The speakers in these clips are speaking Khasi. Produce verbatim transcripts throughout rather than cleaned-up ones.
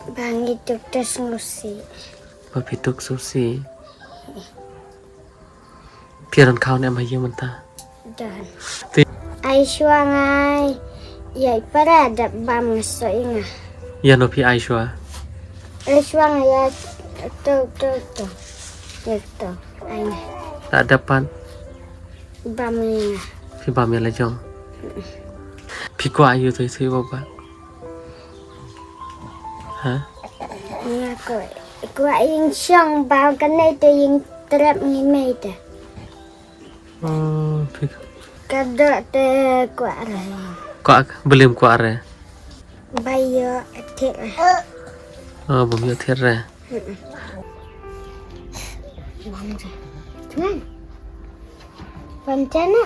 Ba ngi duk da sngewsih. Ba phi duk sngewsih. Phi don khaw ne em ha ïing mynta? Don. Te ai shuwa nga ïa i para dap bam nga soh ïa nga. Ïa no phi ai shuwa? Ai shuwa nga ïa to to to. Ïa to. Ai nga. La dap pat? Bam ïa nga. Phi bam ïa la jong. Phi kwah ïa u to i sui baba. Ha? Nga kwah, kwah ïing shong ba kane te ïing trep ngi mei te. Oh, phi. Ka dok te kwah re. Kwah, bym kwah re. Ba ïoh thied re. Oh, bym ïoh thied re. Come on. Rencana.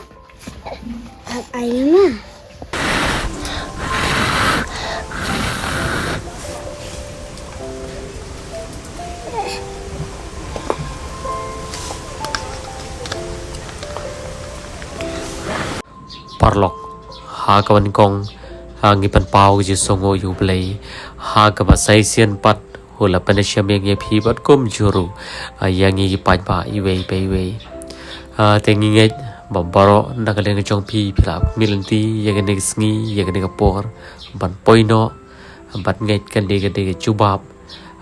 Ai ma. Paralok, ha kaba nyngkong, ha ngi pynpaw ka jingsngewnguh ïa U Blei, ha kaba sa shisien pat u la pynshem ïa ngi ïa phi bad kumjuh ruh, ah, ïa ngi ki paidbah iwei pa iwei. Ah, te ngi ngeit ba baroh na ka liang ka jong phi, phi la mih lynti ïa kane ka sngi, ïa kane ka por ban poi noh bad ngeit kane kane ka jubab,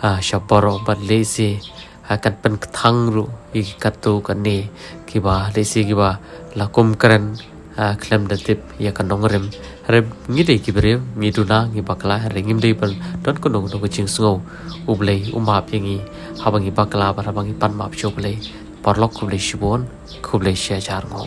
ah, sha baroh bad lehse, ah, kan pynkthang ruh ïa ki katto katne kiba lehse kiba la kum kren, ah, khlem da tip ïa ka nongrim. Hynrei ngi dei ki briew, ngi duna, ngi bakla, hynrei ngim dei ban don kano kano ka jingsngew. U Blei u map ïa ngi haba ngi bakla bad haba ngi pan map sha U Blei. Paralok, khublei shibun, khublei shihajar nguh.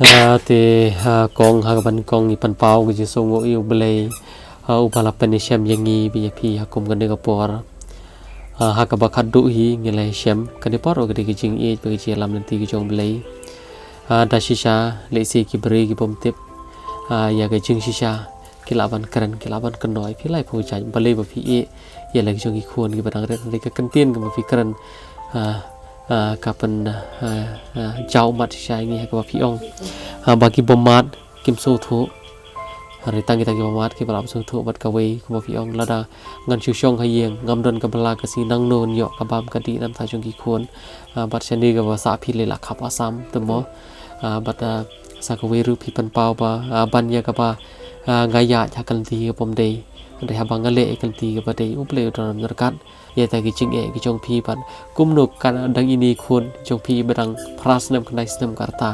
Ah, te, ah, kong, ha kaba nyngkong ngi pynpaw ka jingsngewnguh ïa U Blei, ah, uba la pynshem ïa ngi bad ïa phi ha kum kane ka por. Ah, ha kaba khadduh hi ngi la shem, kane por ka dei ka jingïeit bad ka jingïalam lynti ka jong U Blei. Ah, da shisha lehse ki briew ki bym tip, ah, ïa ka jingshisha, ki lah ban kren, ki lah ban kynnoh ïa phi laiphew jait, balei ba phi ïeh ïa la ki jong ki khun kiba dang rit, hynrei ka kyntien kaba phi kren, ah, ah, ka pyn, ah, ah, jaw mat shisha ïa ngi ha kaba phi ong, ah, ba ki bym mad kim sngewthuh. Hynrei tang kita kiba mad kiba lah ban sngewthuh bad kawei kumba phi ong, lada ngan shu shong ha ïing, ngam don kaba la, ka sngi nangno ngan ïoh ka bam ka dih na bynta jong ki khun. Ah, bad shane kaba sah phi lei la khap Assam te mo. Ah, bad, ah, sa kawei ruh phi pynpaw ba, ah, ban ïa kaba, ah, nga ïaid ha ka lynti kaba ym dei, hynrei haba nga leh ïa ka lynti kaba dei, U Blei u don ryngkat ïa kita ki jingeh ki jong phi bad kumno ka dang ine i khun jong phi ba dang phra snem khyndai snem ka rta,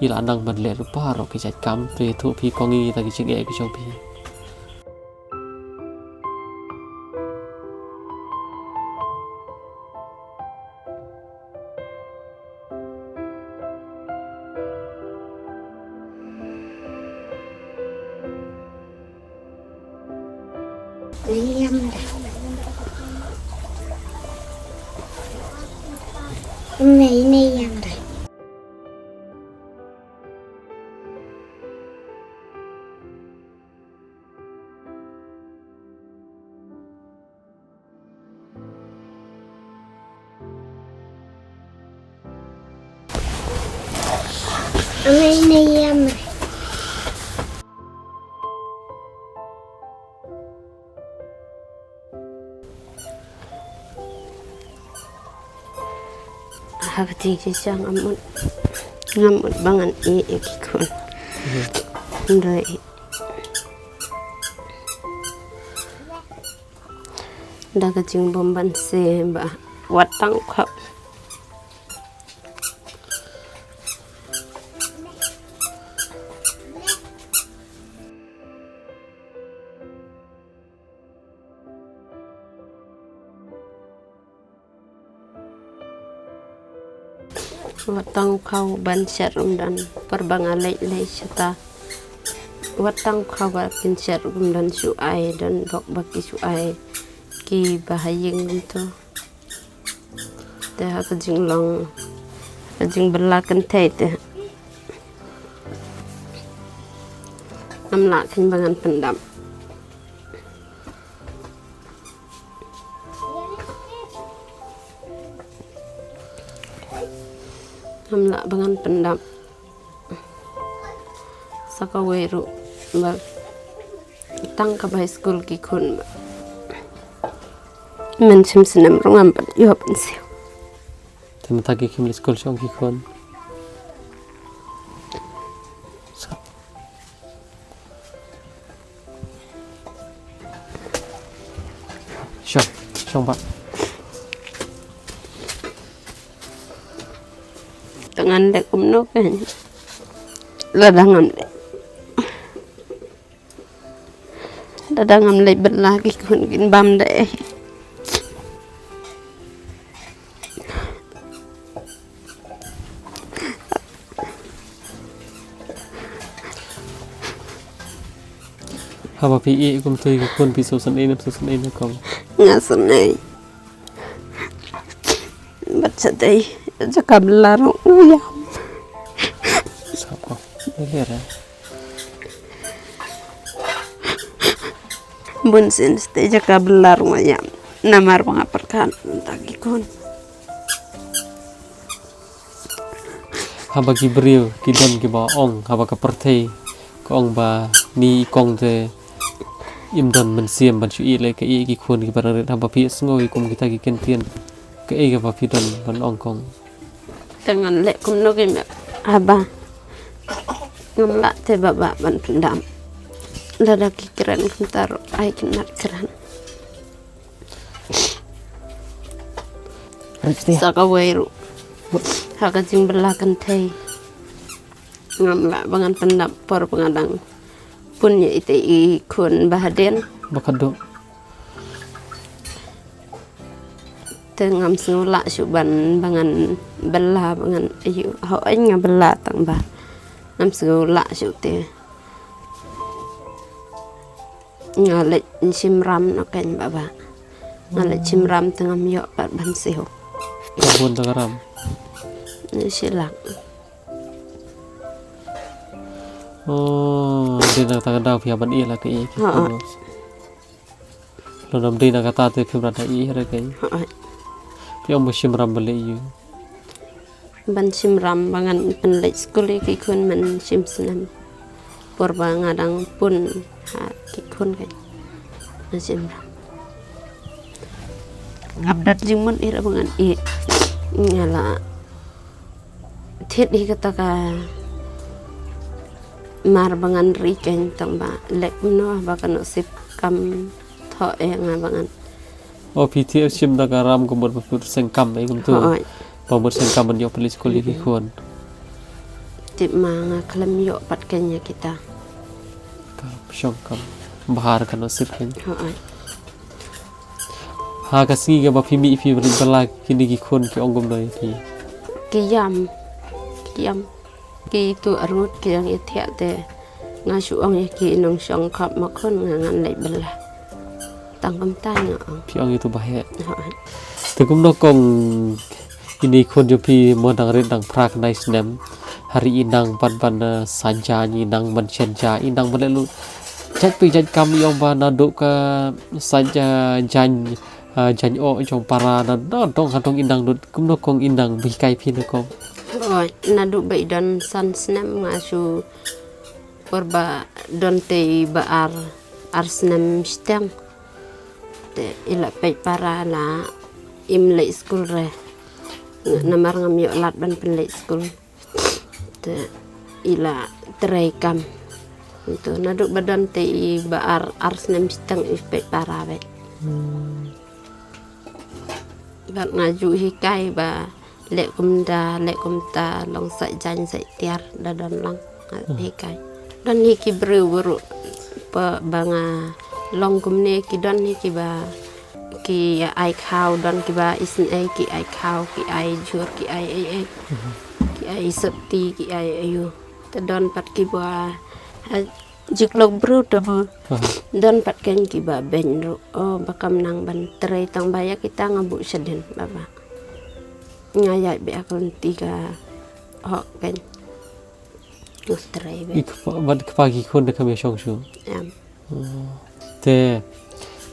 i la nang ban leh ruh baroh ki jait kam. To ïathuh phi kong ïa kita ki jingeh ki jong phi. Nei ïam re. Nei, nei ïam re. Nei, nei ïam re. Ha ka jingshisha ngam mut, ngam mut ba ngan ïeh ïa ki khun. Hynrei da ka jingbymman se ba wat tang u khaw. Wat tang u khaw ban shet um don por ba nga leit leit shata. Wat tang khaw ba kin shet ruh kum don shu ai, don bok ba ki shu ai. Ki ba ha ïing kumto. Te ha ka jinglong, ka jingbylla kynthei te. Ngam lah kein ba ngan pyndap. Ngam lah ba ngan pyndap. Sa kawei ruh ba tang ka bai skul ki khun ba. Men shim snem ruh ngam pat ïoh ban siew. Te mynta ki khim leit skul shong ki khun. Sa. Shong, shong ba. Te ngan leh kumno kein. Lada ngam leh. Lada ngam leh bylla ki khun kin bam da ei. Haba phi ïeh kumto ïa ki khun phi sngewsynei ne phi sngewsynei ne kong? Nga sngewsynei. Bad sa dei jaka bylla ruh nga ïam. Sngap kong. Dei lei re. Bun sien sa dei jaka bylla ruh nga ïam. Namar ba nga pyrkhat mynta ki khun. Haba ki briew ki don kiba ong, haba ka pyrthei ka ong ba ni i kong te im don mynsiem ban shu ïeh leh ka ïeh ki khun kiba dang rit, haba phi sngew ïa kum kita ki kyntien, kaei kaba phi don ban ong kong? Te ngan leh kumno kein haba ngam lah te ba, ba ban pyndap. Lada ki kren kumta ruh ai kynmat kren. Rit te. Sa kawei ruh ha ka jingbylla kynthei. Ngam lah ba ngan pyndap por ba nga dang pun ïa ite i khun ba hadien. Ba khadduh. Te ngam sngew lah shuh ban ba ngan bylla ba ngan ïoh. Hooid nga bylla tang ba ngam sngew lah shuh te. Nga leit shim ram noh kein ba ba. Nga leit shim ram te ngam ïoh pat ban siew. Ka bun da ka ram. Ni shi lak. Oh, dei na kata ka daw phi hap ban ïeh la ka ïeh ki. Ha, ha. Lada ym dei na kata te phim rat ha ïeh re kein. Ha, ha. Phi ong ba shim ram ba leh ïa u. Ban shim ram ba ngan pynleit skul ïa ki khun man shim snem. Por ba nga dang pun ha ki khun kein. Ban shim ram. Ngam dat jingmut ïa ba ngan ïeh. Nga la thied hi kata ka mar ba ngan ri kein tang ba leh kumno ba ka nusip kam thoh ïa nga ba ngan. O phi thied shim da ka ram ka mut ba phi seng kam ei kumto. Hooid. Ba mut seng kam ban ïoh pynleit skul ïa ki khun. Tip ma nga khlem ïoh pat kein ïa kita. Ka shong kam bhar ka nusip kein. Hooid. Ha ka sngi kaba phi mih phi leit bylla kine ki khun ki ong kumno ïa phi? Ki ïam. Ki ïam. Ki tuh arngut ki ong ïa thiah te nga shu ong ïa ki nongshong khop ma khun nga ngan leit bylla. Tang kumta nga ong. Phi ong ïa tu ba heh. Hooid. Te kumno kong ine i khun jong phi mo dang rit dang phra khyndai snem. Hari i nang pat ban, eh, sait jaiñ, i nang ban shet ja, i nang ban leh lu jait phi jait kam i ong ba naduh ka sait ja, jaiñ, ah, jaiñ oh jong para na, na dong ha dong i nang dut kumno kong i nang ba hikai phi na kong? Hooid, naduh ba i don san snem nga shu por ba don te i ba ar, ar snem shiteng. Te i la peit para la im leit skul re. Namar ngam ïoh lad ban pynleit skul. Te i la trei kam. To naduh ba don te i ba ar, ar snem shiteng i peit para beit. Hmm. Bad nga ju hikai ba leh kumta, leh kumta, long sait jaiñ sait tiar da don lang. Nga hikai. Don hi ki briew baroh ba, ba nga long kumne ki don hi kiba ki ai khaw, don kiba isynei ki ai khaw, ki ai jhur, ki ai ei ei. Ki ai sopti, ki ai aiu. Te don pat kiba, ha, Jiklok bru tu mo. Don pat ken ki ba ben ru. Oh, ba kam nang ban trei tang ba ïa kita nga buh shadien baba. Nga ïa be akal tiga. Hok ken. Nga trei be. Ik pa, bad kpa ki khun da kam ïa shong shu. Em. Te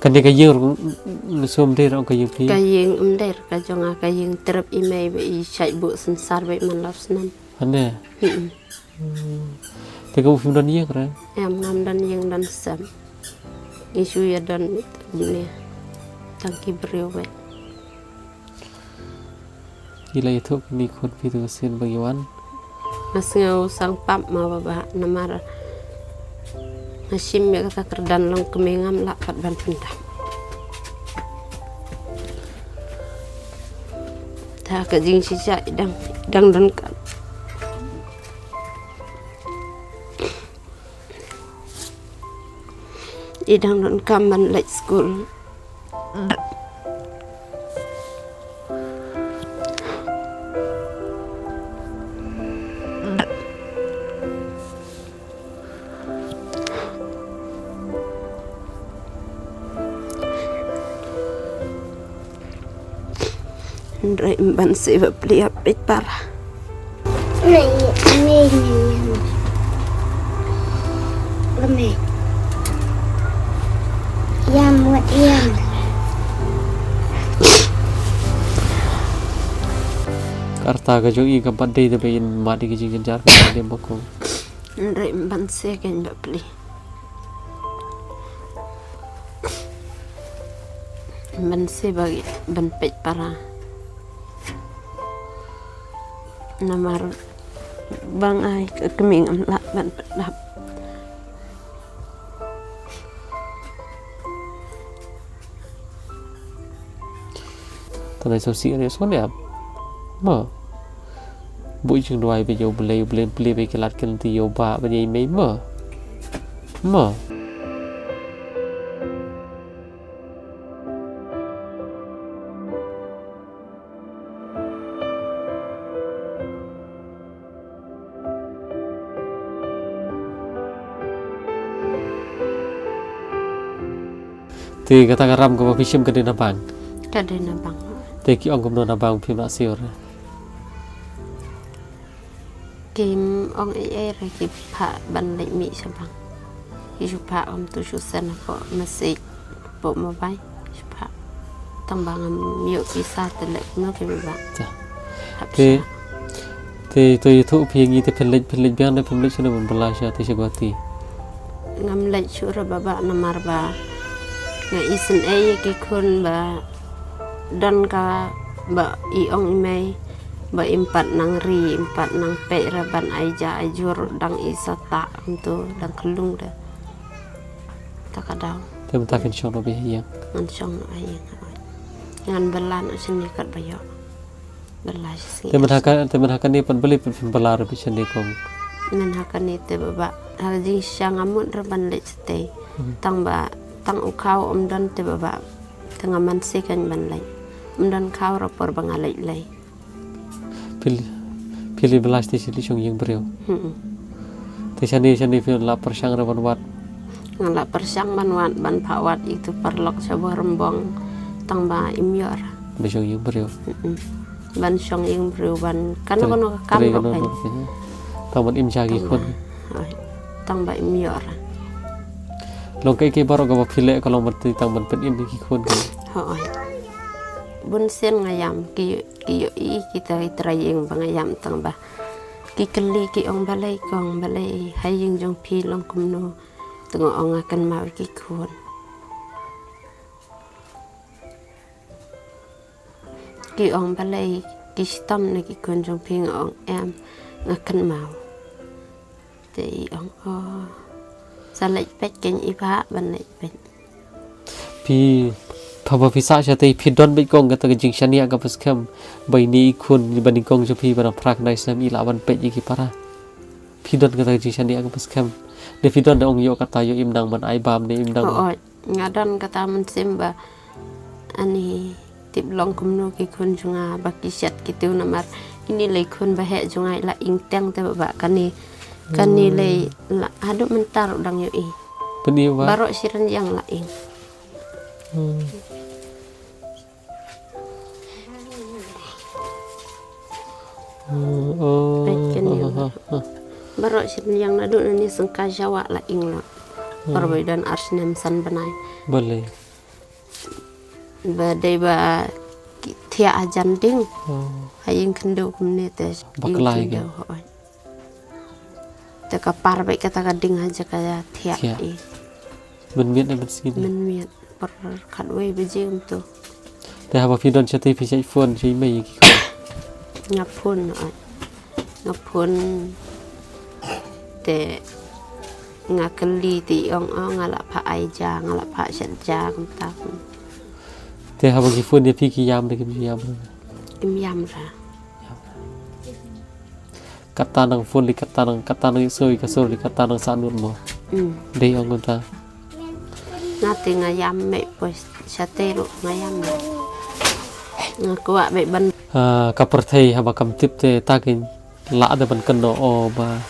kan ïa ka ïing sum der ka ïing phi. Ka ïing um der ka jong nga ka ïing trep i mei ba i shait buh sensar ba i man lap snam. Ane. Hmm. Te ka u phim don ïing re? Em ngam don ïing don sem. Ngi shu ïa don ne. Tang ki briew be. Ila ïathuh kini khun phi tu ka sien ba ngi wan. Nga sngew sang pap ma baba namar. Nga shim ïa kata kyrdan long kmie ngam lah pat ban pyndap. Ta ka jingshisha i dang, i dang donkam. I dang donkam ban leit skul. Hynrei em ban seh ba plie ap peit para. Nei, nei, nei, nei. Lame. Ïam wat ïam. Ka rta ka jong i ka pat dei da ba in mad ïa ki jingjynjar ka dei ba ko. Hynrei em ban seh kein ba plie. Ban seh ba ban peit para. Namar ba nga ai ka kmie ngam lah ban pyndap. Tanai so si ne so ne ap. Ma. Buh jingduwai ba ïa U Blei, U Blei plie ba ïa ki lad ki lynti ïa u bah ba ïa i mei ma. Ma. Te kata ka ram kaba phi shim ka dei na bank. Ka dei na bank. Te ki ong kumno na bank phim lah siew re. Kim ong ei ei re ki phah ban leit mih sha bank. Ki shu phah ong tu shu send hapoh message hapoh mobile. Shu phah. Tang ba ngam ïoh pisa te leh kumno ki ba. Te, te to ïathuh phi ïa ngi te phin leit, phin leit biang ne phim leit shane ban bylla sha te sha Guwahati. Ngam leit shuh re baba namar ba nga isynei ïa ki khun ba don ka ba i ong i mei ba im pat nang ri, im pat nang peit re ban ai ja ai jur dang i sata kumtu dang khlung de. Ta ka daw. Te mynta phin shong noh beit ha ïing. Ngan shong noh ha ïing. Ngan bylla noh shane kat ba ïoh. Bylla shi sngi. Te mynta ka, te mynta kane pat balei pat phim bylla re beit shane kong. Mynta kane te baba ha ka jingshisha nga mut re ban leit shatei. Tang ba tang u khaw um don te baba. Te nga man sih kan ban leit. Um don khaw re por ba nga leit lei. Phi, phi leit bylla shatei sha leit shong ïing briew. Hmm. Te shane, shane phi la pyrshang re ban wad. Nga la pyrshang ban wad, ban phah wad ïa itu paralok sha Bohrembong. Tang ba im ïoh re. Ban shong ïing briew. Hmm. Ban shong ïing briew ban kano kano ka kam lok kan. Tang ban im sha ki khun. Tang ba im ïoh re. Long kaei kaei baroh kaba phi leh ka long ban tang ban pynim ïa ki khun kan. Hooid. Bun sien nga ïam ki Ki ïohi kita ki trai ïing ba nga ïam tang ba ki kylli ki ong balei kong balei ha ïing jong phi long kumno. Te nga ong nga kynmaw ïa ki khun. Ki ong balei ki shitom na ki khun jong phi nga ong em nga kynmaw. Te i ong o sa leit peit kein i ba ban leit peit. Phi, pha ba phi sah shatei phi don beit kong kata ka jingshaniah kaba skhem ba ine i khun ba nyngkong jong phi ba na phra khyndai snem i lah ban peit ïa ki para. Phi don kata ka jingshaniah kaba skhem. Ne phi don da ong ïoh kata ïoh im nang ban ai bam ne im nang. Hooid, nga don kata mynsiem ba ani tip long kumno ki khun jong nga ba ki shet ki tiew namar ine lei khun ba heh jong nga i la ing teng te ba kane Kane lei la haduh mynta ruh dang ïohi. Pyni ba. Baroh shi rynïeng la ing. Hmm. Hmm, oh, Peit kane. Ha, ha, ha. Baroh shi rynïeng naduh nangne sngewsih shuwa la ing la. Hmm. Por ba don ar snem san bnai. Balei? Ba dei ba ki thiah hajan ding. Oh. Ha ïing khyndew kumne te. Bakla ïing khyndew, hooid. Te ka par beit kata ka ding ha jaka thiah. Thiah. Mynmiet ne mynsngi? Mynmiet. Por khatwei baje kumto. Te haba phi don shatei phi shait phone sha i mei ïa ki khun? Nga phone, hooid. Nga phone te nga kylli te i ong, oh, nga la phah ai ja, nga la phah shet ja kumta. Te haba ki phone ïa phi ki ïam ne kim ïam? Kim ïam ra. Kata nang phone lei, kata nang, kata nang ïohsngew ïa ka sur lei, kata nang sah nud mo. Hmm. Dei ong kumta. Nga te nga ïam mei poi shatei ruh nga ïam mei. Nga kwah beit ban. Ah, ka pyrthei haba kam tip te ta kein lah de ban kynnoh, oh, ba,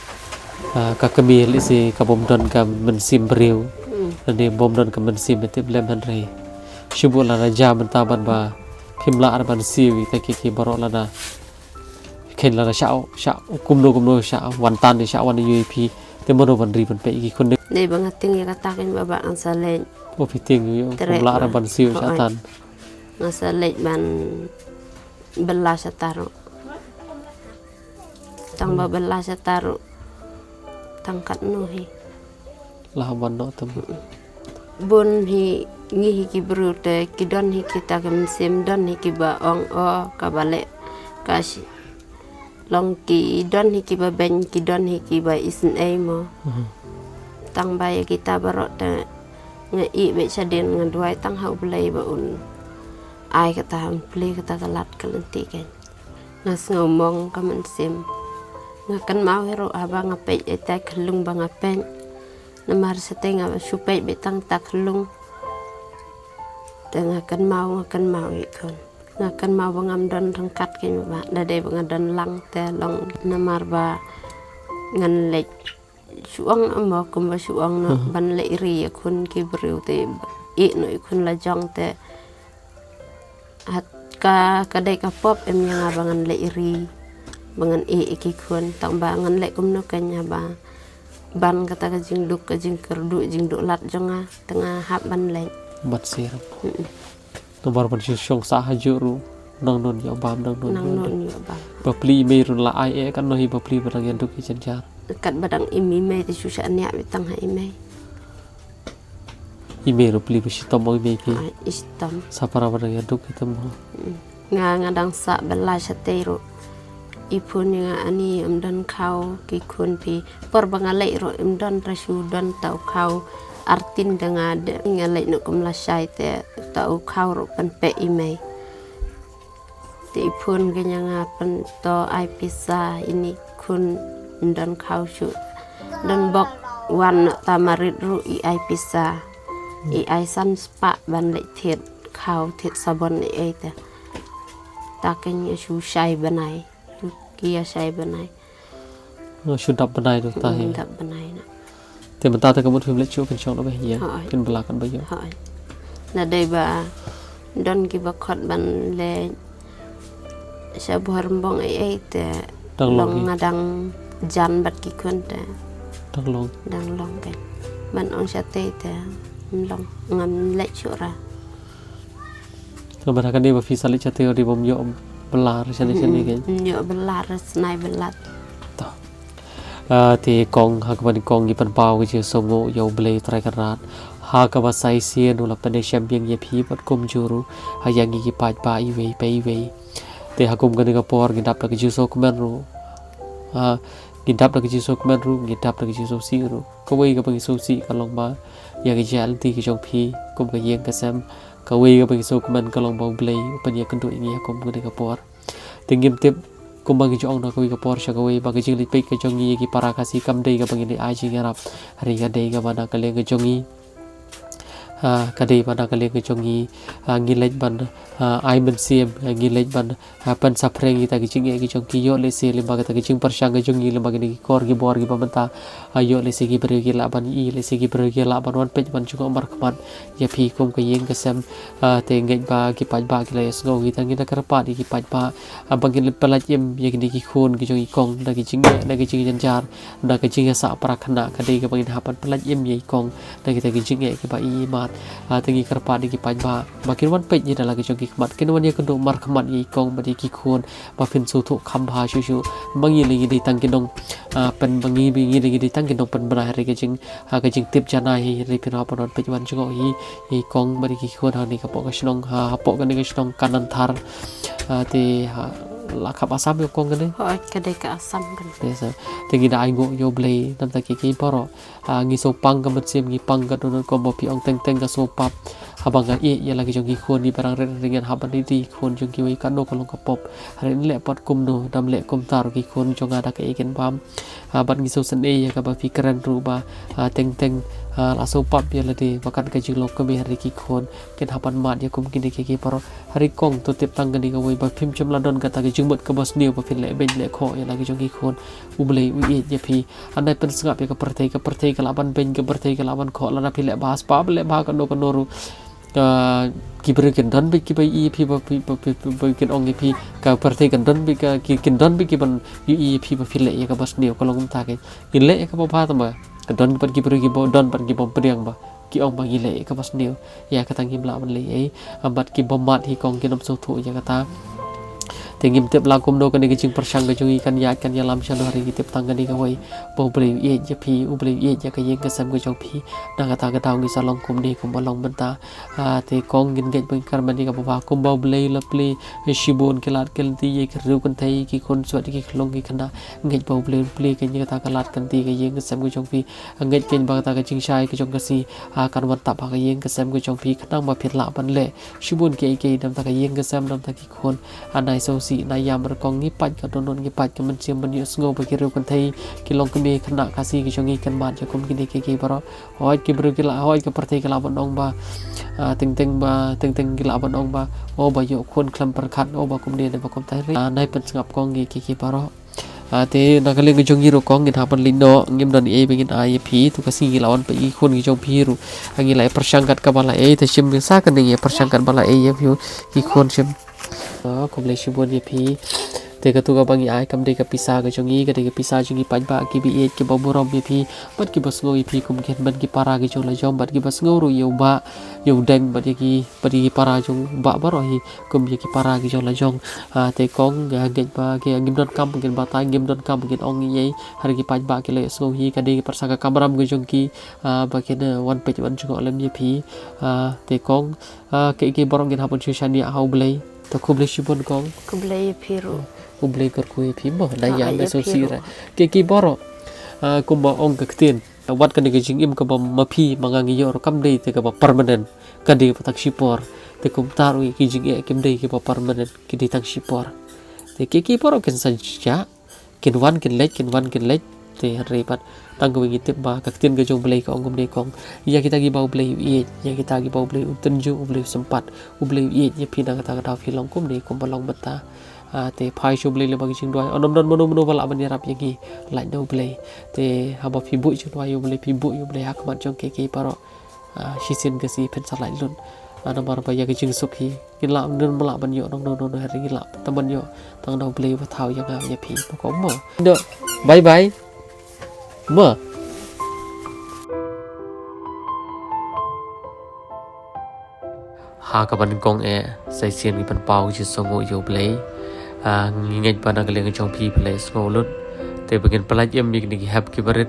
ah, ka kmie lehse ka bym don ka mynsiem briew. Hmm. Lane bym don ka mynsiem ïa tip lem, hynrei shu buh lada jia mynta ban ba phim lah de ban siew ïa kita ki, ki baroh lada. Kein lada shah, shah kumno kumno shah wan tan, shah wan ïa phi. Te mano ban ri ban peit ïa ki khun ne? Dei ba nga tieng ïa kata kein ba, ba nga sa leit. Oh, phi tieng ïa, treh, kum lah re ban siew shah tan. Nga sa leit ban bylla shata ruh. Tang ba bylla shata ruh tang katno hi. Lah ban noh tam. Bun hi ngi hi ki briew te ki don hi kita ki mynsiem, don hi kiba ong, oh, kaba leh ka shi. Long ki don hi kiba beiñ, ki don hi kiba isynei mo. Mhm. Tang ba ïa kita baroh te nga ïeh beit shadien, nga duwai tang ha U Blei ba un ai kata, un plie kata ka lad ka lynti kein. Nga sngew mong ka mynsiem. Nga kynmaw hi ruh haba nga peit ïa ita i khyllung ba nga peit. Namar shatei nga shu peit beit tang ita i khyllung. Te nga kynmaw, nga kynmaw ïa i khun. Nga kynmaw ba ngam don ryngkat kein ba, da dei ba nga don lang te long namar ba ngan leit shu ong, ym ba kumba shu ong noh, mhm, ban leh ri ïa khun ki briew te, ïeh noh ïa khun la jong te. Hat ka, ka dei ka pop em ïa nga ba ngan leh ri, ba ngan ïeh ïa ki khun, tang ba ngan leh kumno kein haba ban kata ka jingduk, ka jingkyrduh, jingduh lad jong nga, te nga hap ban leh. Ban siew. Mm-mm. Namar ban shu shong sah hajuh ruh, nang nun ïoh bam, nang nun, nang nun ïoh bam. Bapli i mei ruh la ai eh, katno hi bapli ba dang ïa duk ïa jynjar. Katba dang im i mei te shu shaniah beit tang ha i mei. I mei ruh pli ba shitom ong i mei phi. Ai, i shitom. Sa para ba dang ïa duk ïa tam ho. Mm. Nga, nga dang sah bylla shatei ruh. I phone ïa nga ani, ym don khaw ki khun phi. Por ba nga leit ruh ym don, ra shu don tau khaw. Artin da nga de, nga leit noh kum lashai te tau khaw ruh pynpeh i mei. Te i phone kein ïa nga pynto ai pisa, ini khun ym don khaw shuh. Don bok wan noh ta marit ruh i ai pisa. I ai san spah ban leit thied khaw thied sabon ei ei te. Ta kein ïa shu shai bnai. Ki ïa shai bnai. Nga shu dap bnai ruh ta hi. Hmm, dap bnai na. Te mynta te ka mut phim leit shuh, phin shong noh beit ïa. Hooid. Phin bylla katba ïoh. Hooid. Lada dei ba don kiba khot ban leit sha Bhoirymbong ei ei te. Dang long, long hi. Nga dang jan bad ki khun te. Dang long. Dang long kein. Ban ong shatei te. Ym long. Ngam leit shuh ra. Namar ha kane ba phi sa leit shatei ruh bym ïoh bylla shane shane kein. Mm, mm, mm. Ym ïoh bylla, snai bylla. To. Ah, te kong, ha kaba nyngkong ngi pynpaw ka jingsngewnguh ïa U Blei Trai Kynrad. Ha kaba sa shisien u la pyni shem biang ïa phi bad kumjuh ruh ha ïa ngi ki paidbah iwei pa iwei. Te ha kum kane ka por ngi dap da ka jingsngewkmen ruh. Ah, ngi dap da ka jingsngewkmen ruh, ngi dap da ka jingsngewsih ruh. Kawei kaba ngi sngewsih ka long ba ïa ka jingïaid lynti ka jong phi kum ka ïing ka sem. Kawei kaba ngi sngewkmen ka long ba U Blei u pynïakynduh ïa ngi ha kum kane ka por. Te ngim tip kumba ngi ju ong na kawei ka por sha kawei ba ka jingleit peit ka jong ngi ïa ki para Khasi kam dei kaba ngi leit ai jingïarap. Hynrei ka dei kaba na ka liang ka jong ngi. Ah, ka dei ba na ka liang ka jong ngi, ah, ngi leit ban, ah, ai mynsiem, ah, ngi leit ban, ah, pynsaphriang ïa kita ki jingeh ki jong ki, ïoh lehse lyngba kita ki jingpyrshang ki jong ngi, lyngba kine ki kor ki bor kiba mynta, ah, ïoh lehse ki briew ki lah ban ïohi, lehse ki briew ki lah ban wan peit wan jngoh markhmat ïa phi kum ka ïing ka sem, ah, te ngeit ba ki paidbah ki la ïohsngew, kita ngi da kyrpad ïa ki paidbah, ah, ba ngin pynlait im ïa kine ki khun ki jong i kong na ki jingeh, na ki jingjynjar, na ka jingïasah para khynnah, ka dei kaba ngin hap ban pynlait im ïa i kong na kita ki jingeh kiba i mat. Ah, te ngi kyrpad ïa ki paidbah ba kin wan peit ïa la ki jong ki khmat, kin wan ïakynduh markhmat ïa i kong bad ïa ki khun, ba phin sngewthuh kham bha shuh shuh. Ba ngi lei ngi dei tang ki nong, ah, pyn, ba ngi, ba ngi lei ngi dei tang ki nongpynbna ha ri ka jing, ah, ka jingtip janai hi, ri phin hap ban wan peit wan jngoh hi, i kong bad i ki khun ha kane ka poh ka shnong, ha, hapoh kane ka shnong Kananthar. Ah, te, ha, la khap Assam ïa kong kane? Hooid, ka dei ka Assam kane. Te ngi da ainguh ïa U Blei namar ta ki, ki baroh. Ah, ngi sngewpang ka mynsiem, ngi pang ka dohnud kumba phi ong, teng teng ka sngewpap. Haba nga ïeh ïa la ki jong ki khun, i ba dang rit rit ngan hap ban ïeit ïa ki khun jong kiwei, kano ka long ka pop. Hynrei leh pat kumno, dang leh kumta ruh ki khun jong nga da kaei kin bam. Ah, bad ngi sngewsynei ïa kaba phi kren ruh ba, ah, teng teng, ah, la sngewpap ïa lade ba katne ka jinglong kmie, hynrei ki khun kin hap ban mad ïa kum kine kiei kiei baroh. Hynrei kong, to tip tang kane kawei, ba phim shym la don kata ka jingmut kaba sniew ba phin leh beiñ leh khoh ïa la ki jong ki khun. U Blei u ïeit ïa phi. Hynrei pynsngap ïa ka pyrthei, ka pyrthei ka lah ban beiñ, ka pyrthei ka lah ban khoh, lada phi leh bha spah, leh bha kano kano ruh, ah, ki briew kin don beit kiba ïohi ïa phi, ba phi, ba phi, ba kin ong ïa phi, ka pyrthei kan don beit ka, ki, kin don beit kiban ïohi ïa phi ba phi leh ïa kaba sniew. Ka long kumta, ka, ngin leh ïa kaba bha tang ba ka don pat ki briew kiba, don pat ki bym pdiang ba ki ong ba ngi leh ïa kaba sniew. Ïa kata ngim lah ban leh ei, ah, bad ki bym mad hi kong kin ym sngewthuh ïa kata. Te ngim tip la kumno kane ka jingpyrshang ka jong ngi kan ïaid kan ïalam shano, hynrei ngi tip tang kane kawei, ba U Blei u ïeit ïa phi, U Blei u ïeit ïa ka ïing ka sem ka jong phi. Na kata ka daw ngi sa long kumne kumba long mynta. Ah, te kong, ngin ngeit ba ngi kyrmen ïa kaba bha, kumba U Blei u la plie shibun ki lad ki lynti ïa ki riew kynthei, ki khun swet, ki khlong ki khynnah. Ngeit ba U Blei un plie kein ïa kata ka lad ka lynti, ka ïing ka sem ka jong phi. Ngeit kein ba kata ka jingshai ka jong ka sngi, ah, kan wan tap ha ka ïing ka sem ka jong phi, khnang ba phin lah ban leh shibun kiei kiei namar ta ka ïing ka sem, namar ta ki khun. Ah, nai sngewsih, nai ïam re kong, ngi pait ka dohnud, ngi pait ka mynsiem ban ïohsngew ba ki riew kynthei, ki longkmie, khynnah Khasi ki jong ngi kin mad ïa kum kine kiei kiei baroh. Hooid ki briew ki lah, hooid ka pyrthei ka lah ban ong ba, ah, teng teng ba, teng teng ki lah ban ong ba, o ba ïoh khun khlem pyrkhat, o ba kumne ne ba kumta, hynrei, ah, nai pynsngap kong ïa kiei kiei baroh. Ah, te na ka liang ka jong ngi ruh kong, ngin hap ban leit noh, ngim don ei ba ngin ai ïa phi, to ka sngi ngi la wan peit ki khun ki jong phi ruh. Ah, ngi la ïa pyrshang kat kaba la ei, te shim sa kane ngi ïa pyrshang kat ba la ei ïa phi ki khun shim. Ah, khublei shibun ïa phi. Te katu kaba ngi ai kam dei ka pisa ka jong ngi, ka dei ka pisa jong ngi paidbah kiba ïeit, kiba burom ïa phi, bad kiba sngew ïa phi kum ki hynmen ki para ki jong la jong, bad kiba sngew ruh ïa u bah, ïa u deng, bad ïa ki, bad ïa ki para jong u bah baroh hi. Kum ïa ki para ki jong la jong. Ah, te kong, ah, ngeit ba ki ngim donkam ba ngin batai, ngim donkam ba ngin ong ei ei, hynrei ki paidbah ki la ïohsngew hi, ka dei pat sa ka kamram ka jong ki, ah, ba kin, ah, wan peit wan jngoh lem ïa phi. Ah, te kong, ah, kiei kiei baroh ngin hap ban shu shaniah ha U Blei. To khublei shibun kong. Khublei ïa phi ruh. U Blei kyrkhu ïa phi mo, nai ïam, nai sngewsih re. Kiei kiei baroh, ah, kumba ong ka ktien, wat kane ka jingim kaba ma phi ma nga ngi ïoh ruh kam dei te kaba permanent. Ka dei pat tang shipor. Te kumta ruh ïa ki jingeh kim dei kiba permanent, ki dei tang shipor. Te kiei kiei baroh kin sa jah, kin wan kin leit, kin wan kin leit. Te hynrei pat tang kawei ngi tip ba ka ktien ka jong U Blei ka ong kumne kong, ïa kita kiba U Blei u ïeit, ïa kita kiba U Blei u tynjuh, U Blei u sympat, U Blei u ïeit ïa phi, na kata ka daw phi long kumne kumba long mynta. Ah, te phai sha U Blei lyngba ki jingduwai. Ym don mano mano ba lah ban ïarap ïa ngi, lait na U Blei. Te haba phi buh jingduwai ïa U Blei, phi buh ïa U Blei ha khmat jong kiei kiei baroh, ah, shisien ka sngi phin sa lait lut. Ah, namar ba ïa ka jingsuk hi ngin lah, ngim lah ban ïoh nongno nongno, hynrei ngi lah tang ban ïoh tang na U Blei uba thaw ïa nga ïa phi, ba kong mo. Bye bye. Mo. Ha kaba nyngkong eh, sa shisien ngi pynpaw ka jingsngewnguh ïa U Blei. Ah, ngi ngeit ba na ka liang ka jong phi phi la ïohsngew lut. Te ba ngin pynlait im ïa kine ki hep kiba rit.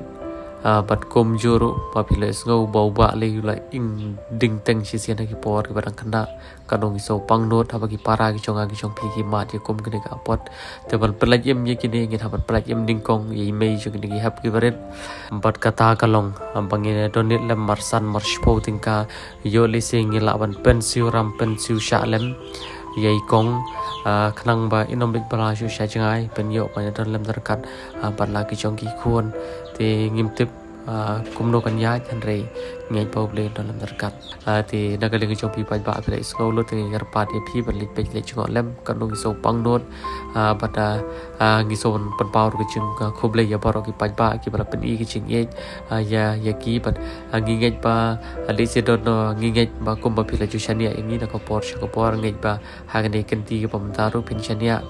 Ah, bad kumjuh ruh ba phi la ïohsngew ba u bah lei u la ing ding teng shisien ha ki por kiba dang khynnah. Kano ngi sngewpang nud haba ki para ki jong nga ki jong phi ki mad ïa kum kine ki apot. Te ban pynlait im ïa kine ngin hap ban pynlait im nyngkong ïa i mei jong kine ki hep kiba rit. Bad kata ka long, ah, ba ngin don leit lem mar san mar shiphew tyngka, ïoh lehse ngi lah ban pynsiew ram pynsiew shah lem ïa i kong, ah, khnang ba in ym leit bylla shuh sha jngai, pynïoh ban ïadon lem ryngkat, ah, bad la ki jong ki khun. Te ngim tip Ah, kumno kan ïaid, hynrei ngeit ba U Blei un don lem ryngkat. Ah, te na ka liang jong phi paidbah, phi la ïohsngew lut, te ngi kyrpad ïa phi ban leit peit leit jngoh lem, katno ngi sngewpang nud, ah, bad, ah, ah, ngi sngewpynpaw ruh ka jing, ah, khublei ïa baroh ki paidbah kiba la pyni ka jingïeit, ah, ïa, ïa ki, bad, ah, ngi ngeit ba, ah, lehse don, ah, ngi ngeit ba kumba phi la ju shaniah ïa ngi na ka por sha ka por, ngeit ba ha kane ka kynti kaba mynta ruh phin shaniah.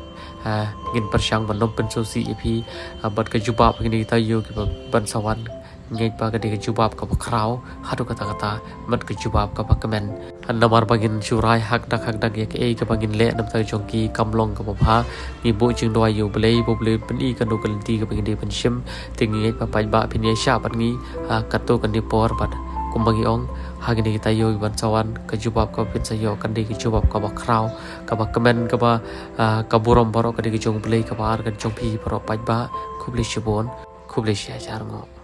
Ah, ngin pyrshang ban ym pynsngewsih ïa phi, ah, bad ka jubab ha kine ki taïew kiba ban sa wan, ngeit ba ka dei ka jubab kaba khraw haduh katta katta, bad ka jubab kaba kmen. Namar ba ngin shu rai hakdak hakdak ïa kaei kaba ngin leh na ka bynta jong ki, kam long kaba bha. Ngi buh jingduwai ïa U Blei ba U Blei un pyni katno ka lynti kaba ngi dei ban shim. Te ngi ngeit ba paidbah phin ïaishah bad ngi, ah, katto katne por, bad kumba ngi ong, ha kine ki taïew kiban sa wan, ka jubab kaba phin sa ïoh kan dei ka jubab kaba khraw, kaba kmen, kaba, ah, ka burom baroh ka dei ka jong U Blei, kaba ar ka jong phi baroh paidbah. Khublei shibun, khublei shihajar nguh.